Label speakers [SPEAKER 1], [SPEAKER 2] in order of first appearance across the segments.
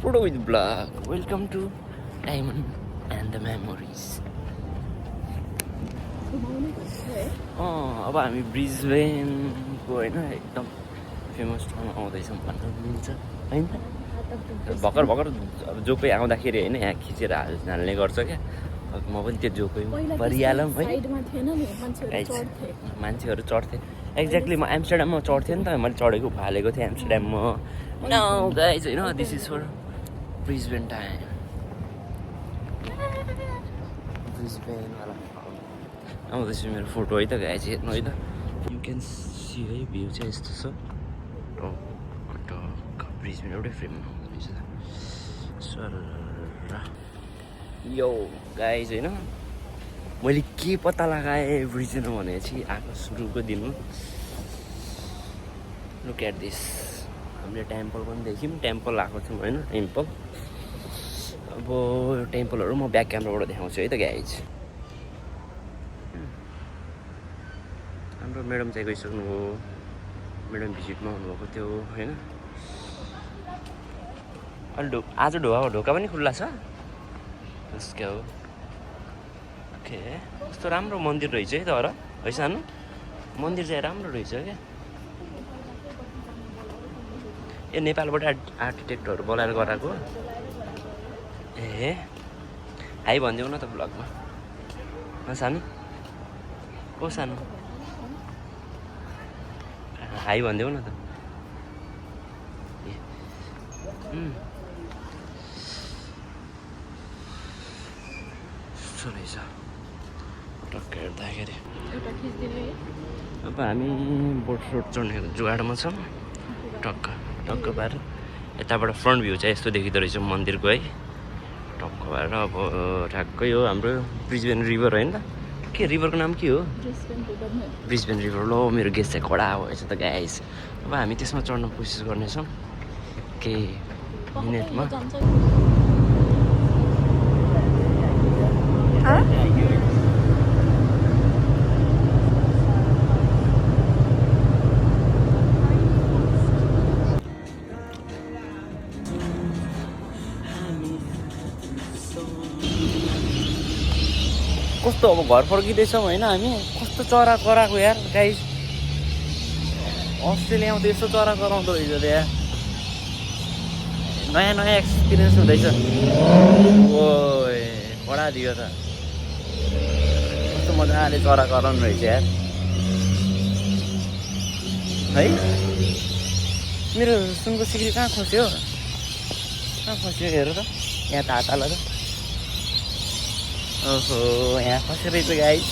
[SPEAKER 1] Photo with vlog. Welcome to Diamond and the Memories. अब हामी ब्रिजबेनको होइन एकदम फेमस ठाउँमा आउँदैछौँ भन्न मिल्छ होइन। भर्खर भर्खर अब जो कोही आउँदाखेरि होइन यहाँ खिचेर हाल्ने गर्छ क्या। अब म पनि त्यो जोकै परिहालौँ है। मान्छेहरू चढ्थे एक्ज्याक्टली। म एम्स्टरड्याममा चढ्थेँ नि त, मैले चढेको हालेको थिएँ एम्स्टरड्याममा। No guys, you know this is for Brisbane time. Brisbane वाला आउँदैछु मेरो फोटो है त गाइज, हेर्नु है त। यु क्यान सी है भ्यू चाहिँ यस्तो छ। ब्रिजबेन एउटै फ्रेममा आउँदो रहेछ सर। यो गाइज होइन मैले के पत्ता लगाएँ ब्रिजबेन भनेपछि आएको सुरुको दिनमा लुक एट दिस। हामीले टेम्पल पनि देख्यौँ, टेम्पल आएको थियौँ होइन टेम्पल। अब टेम्पलहरू म ब्याक क्यामराबाट देखाउँछु है त गाइज। हाम्रो म्याडम चाहिँ गइसक्नुभयो, म्याडम भिजिटमा आउनुभएको थियो होइन। अहिले आज ढोका पनि खुल्ला छ क्या हो। ओके कस्तो राम्रो मन्दिर रहेछ है तर है सानो मन्दिर चाहिँ राम्रो रहेछ क्या। ए नेपालबाट आर्किटेक्टहरू बोलाएर गराएको। ए हाई भनिदेऊ न त ब्लगमा सानो। को सानो हाई भनिदेऊ न त। रहेछ टक्क हेर्दाखेरि। अब हामी बोट रोड चढ्ने जुगाडमा छौँ। टक्क टक्क भएर यताबाट फ्रन्ट भ्यू चाहिँ यस्तो देखिँदो रहेछ मन्दिरको है। टक्क भएर अब ठ्याक्कै हो हाम्रो ब्रिजबेन रिभर होइन त। के रिभरको नाम के हो? Brisbane river. लो मेरो गेस चाहिँ कडा भएछ त गाइस। अब हामी त्यसमा चढ्न कोसिस गर्नेछौँ केही मिनेटमा। कस्तो अब घर फर्किँदैछौँ होइन हामी। कस्तो चरा कराएको यार गाइस। अस्ट्रेलियामा त यस्तो चरा कराउँदो रहेछ त यार। नयाँ नयाँ एक्सपिरियन्स हुँदैछ। ओ कडा दियो त। कस्तो मजाले चरा कराउनु रहेछ यार है। मेरो सुनको सिक्री कहाँ खस्यो? कहाँ खस्यो हेर त। यहाँ त हात हाल त। ओहो यहाँ खसेर रहेछ गाइस।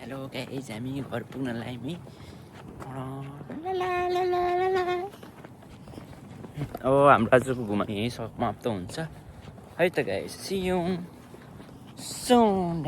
[SPEAKER 1] हेलो गाइस हामी घर पुग्न लाग्यौँ। अब हाम्रो आजको घुमाइ यहीँ समाप्त हुन्छ है त गाइस। C you soon.